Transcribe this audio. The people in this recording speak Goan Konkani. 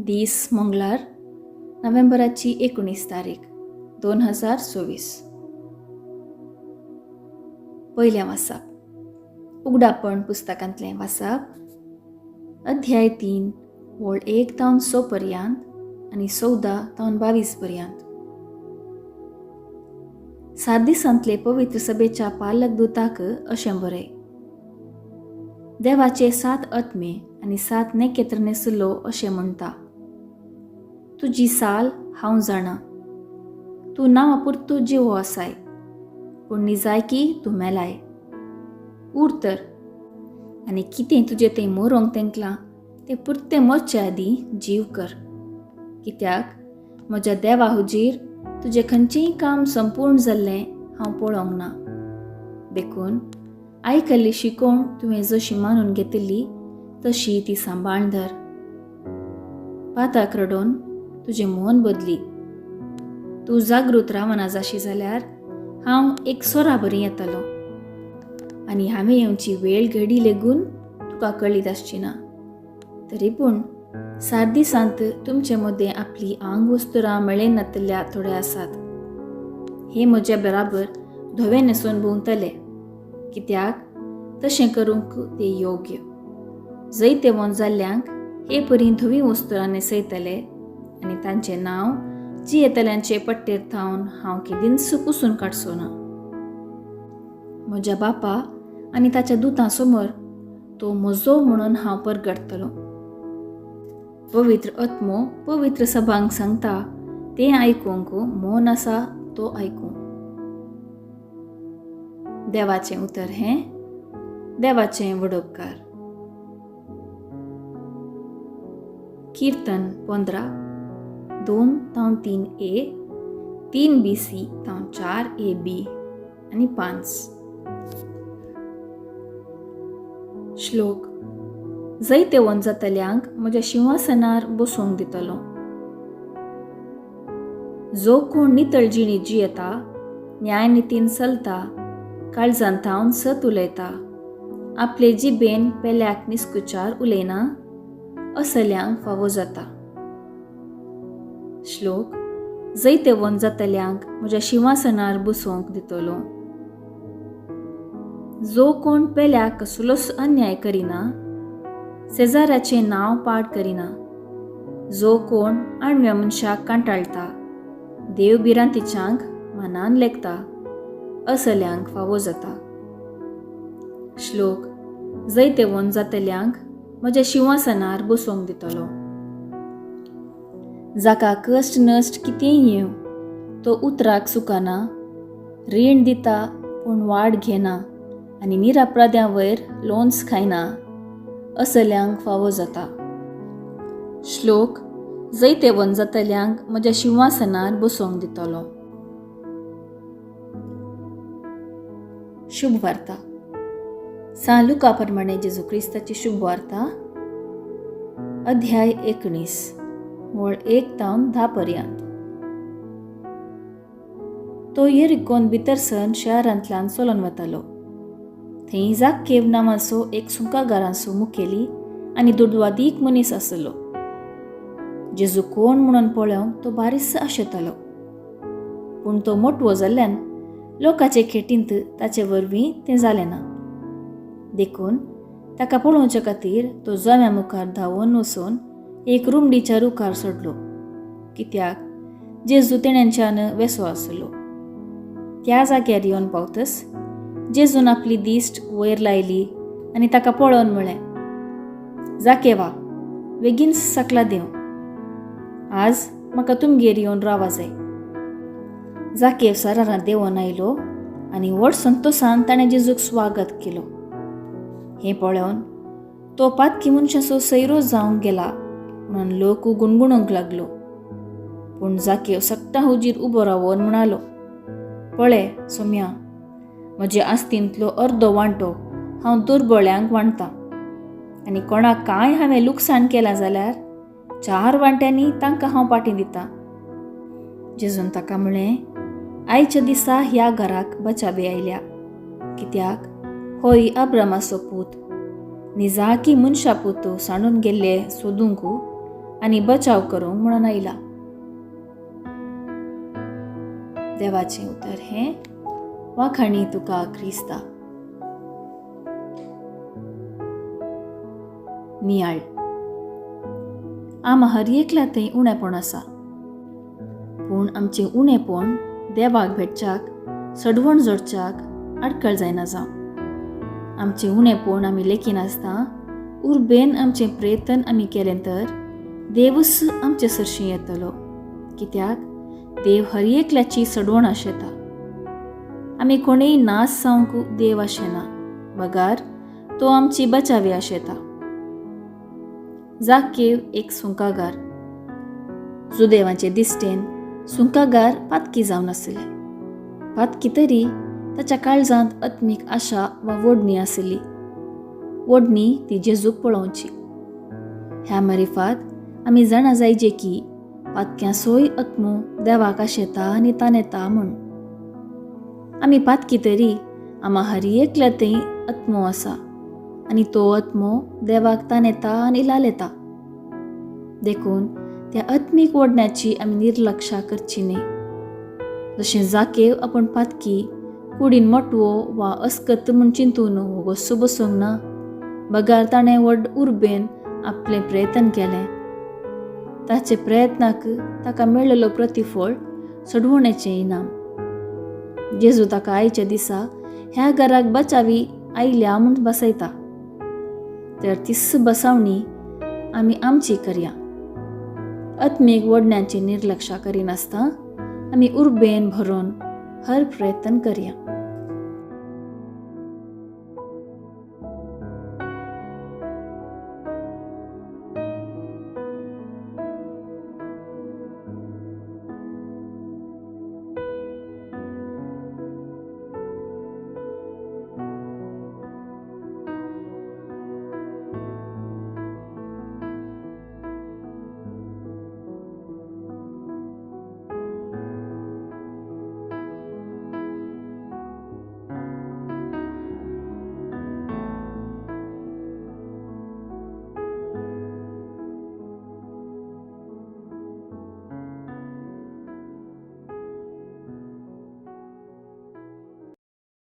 दीस मंगळार, नोव्हेंबराची 19 तारीख 2024. पयलें वाचप उगडापण पुस्तकांतलें वाचप, अध्याय 3 वळ 1 तावन 6 पर्यंत आनी 14 तावन 22 पर्यंत. 7 दिसांतले पवित्र सभेच्या पालक दुताक अशें बरय, देवाचे 7 आत्मे आनी 7 नखेत्र नेसलो अशें म्हणटा, तुजी साल हांव जाणा, तूं नांवा पुरतो जिवो आसाय, पूण निजायकी तूं मेलाय. उर तर आनी कितें तुजें थंय मरोंक तेंकलां तें पुरतें मरचे आदीं जीव कर, कित्याक म्हज्या देवा हुजीर तुजें खंयचेंय काम संपूर्ण जाल्लें हांव पळोवंक ना. देखून आयकल्ली शिकोवण तुवें जशी मानून घेतिल्ली तशी ती सांबाळून धर. पाताक रडोवन तुजें मन बदली. तूं जागृत रावना जाशी जाल्यार हांव एक सोरा बरी येतलो आनी हांवें येवची वेळ घडी लेगून तुका कळीत आसची ना. तरी पूण 7 दिसांत तुमचे मदें आपली आंग वस्तुरां मेळनातल्या थोडे आसात. हे म्हज्या बराबर धवे न्हेसून भोंवतले, कित्याक तशें करूंक ते योग्य. जैतेवंत जाल्ल्यांक हे परी धवी वस्तुरां न्हेसयतले आनी तांचें नांव जियेतल्यांचे पट्टेर थावन हांव केदींच पुसून काडचो ना. म्हज्या बापा आनी ताच्या दुतां समोर तो म्हजो म्हणून हांव परगटतलो. पवित्र आत्मो पवित्र सभांक सांगता तें आयकूंक मन आसा तो आयकूं. देवाचें उतर हें देवाचें वडोपकार. कीर्तन 15 2 तावन 3 ए, 3 बी सी तावन 4 ए बी आनी 5. श्लोक जैतेवंत जातल्यांक म्हज्या शिंवासनार बसूंक दितलो. जो कोण नितळ जिणी जियेता, न्यायनितीन चलता, काळजान थावन सत उलयता, आपले जिबेन पेल्याक निस्कुचार उलयना, असल्यांक फावो जाता. श्लोक जैतेवंत जातल्यांक म्हज्या शिंवासनार बसोवंक दितलो. जो कोण पेल्याक कसलोच अन्याय करिना, शेजाऱ्याचें नांव पाड करिना, जो कोण आणव्या मनशाक कांटाळटा, देव भिरांतीच्यांक मानान लेखता, असल्यांक फावो जाता. श्लोक जैतेवंत जातल्यांक म्हज्या शिंवासनार बसोवंक दितलो. जाका कश्ट नश्ट कितेंय येवं, तो उतराक चुकना, रीण दिता पूण वाड घेना आनी निरापराध्यां वयर लोन्स खायना, असल्यांक फावो जाता. श्लोक जैतेवंत जातल्यांक म्हज्या शिंवासनार बसोवंक दितलो. शुभ वार्ता. सां लुका प्रमाणे जेजू क्रिस्ताची शुभ वार्ता, अध्याय 19 वळ 1 तावन 10 पर्यंत. तो येरिकोन भितर सन शहरांतल्यान चलोन वतालो. थंय जाकेव नांवाचो एक सुंकागारांचो मुखेली आनी दुर्वादीक मनीस आसलो. जेजू कोण म्हणून पळोवंक तो बारीस आशेतालो, पूण तो मोटवो जाल्ल्यान लोकांचे खेटींत ताचे वरवीं तें जालें ना. देखून ताका पळोवचे खातीर तो जम्या मुखार धांवून वचून एक रुमडीच्या रुखार चडलो, कित्याक जेजू तेण्यांच्यान वेसो आसलो. त्या जाग्यार येवन पावतच जेजून आपली दिश्ट वयर लायली आनी ताका पळोवन म्हळें, जाकेवा, बेगीन सकला देंव, आज म्हाका तुमगेर येवन रावा जाय. जाकेव सरारां देंवोन आयलो आनी व्हड संतोसान ताणें जेजूक स्वागत केलो. हें पळोवन तो पातकी मनशाचो सैरो जावंक गेला म्हणून लोक गुणगुणूंक लागलो. पूण जाकेव सट्टा हुजीर उबो रावन म्हणालो, पळे सोम्या, म्हजे आस्तींतलो अर्दो वांटो हांव दुर्बळ्यांक वांटतां आनी कोणाक कांय हांवें लुकसाण केलां जाल्यार 4 वांट्यांनी तांकां हांव पाटी दितां. जेजून ताका म्हळें, आयच्या दिसा ह्या घराक बचावी आयल्या, कित्याक होय अब्रामाचो पूत. निजाकी मनशा पूत सांडून गेल्ले सोदूंक आनी बचाव करूंक म्हणून आयला. देवाचें उतर हें. वाखाणी तुका क्रिस्ता. नियाळ. आमा हर एकल्या थंय उणेपण आसा, पूण आमचें उणेपण देवाक भेटच्याक, सडवण जोडच्याक आडखळ जायना जावं. आमचें उणेपण आमी लेखिनासतना उर्बेन आमचें प्रयत्न आमी केलें तर देवूच आमचे सरशीं येतलो, कित्याक देव हर एकल्याची सडवण आशेता. आमी कोणूय नाश जावंक देव आशेना, बगार तो आमची बचावी आशेता. जाकेव एक सुंकागार. जुदेवाचे दिश्टेन सुंकागार पातकी जावन आसले. पातकी तरी ताच्या काळजांत आत्मीक आशा वा वोडणी आसली. वोडणी ती जेजूक पळोवची. ह्या मारिफात आमी जाणा जायचे की पातक्यांसोय आत्मो देवाक आशेता आनी तानेता म्हूण. आमी पातकी तरी आमा हर एकल्या थंय आत्मो आसा आनी तो आत्मो देवाक तानेता आनी लालेता. देखून त्या आत्मीक ओडण्याची आमी निर्लक्षा करची न्हय. जशें जाकेव आपूण पातकी, कुडीन मोटवो वा अस्कत म्हूण चिंतून वोगोसो बसूंक ना, बगार ताणें व्हड उर्बेन आपलें प्रयत्न केलें. ताचे प्रयत्नाक ताका मेळिल्लो प्रतिफळ सडवणेचें इनाम. जेजू ताका आयच्या दिसा ह्या घराक बचावी आयल्या म्हूण बसयता. तर तीच बसावणी आमी आमची करया. आत्मीक वडण्याची निर्लक्षा करिनासतना आमी उर्बेन भरून हर प्रयत्न करया.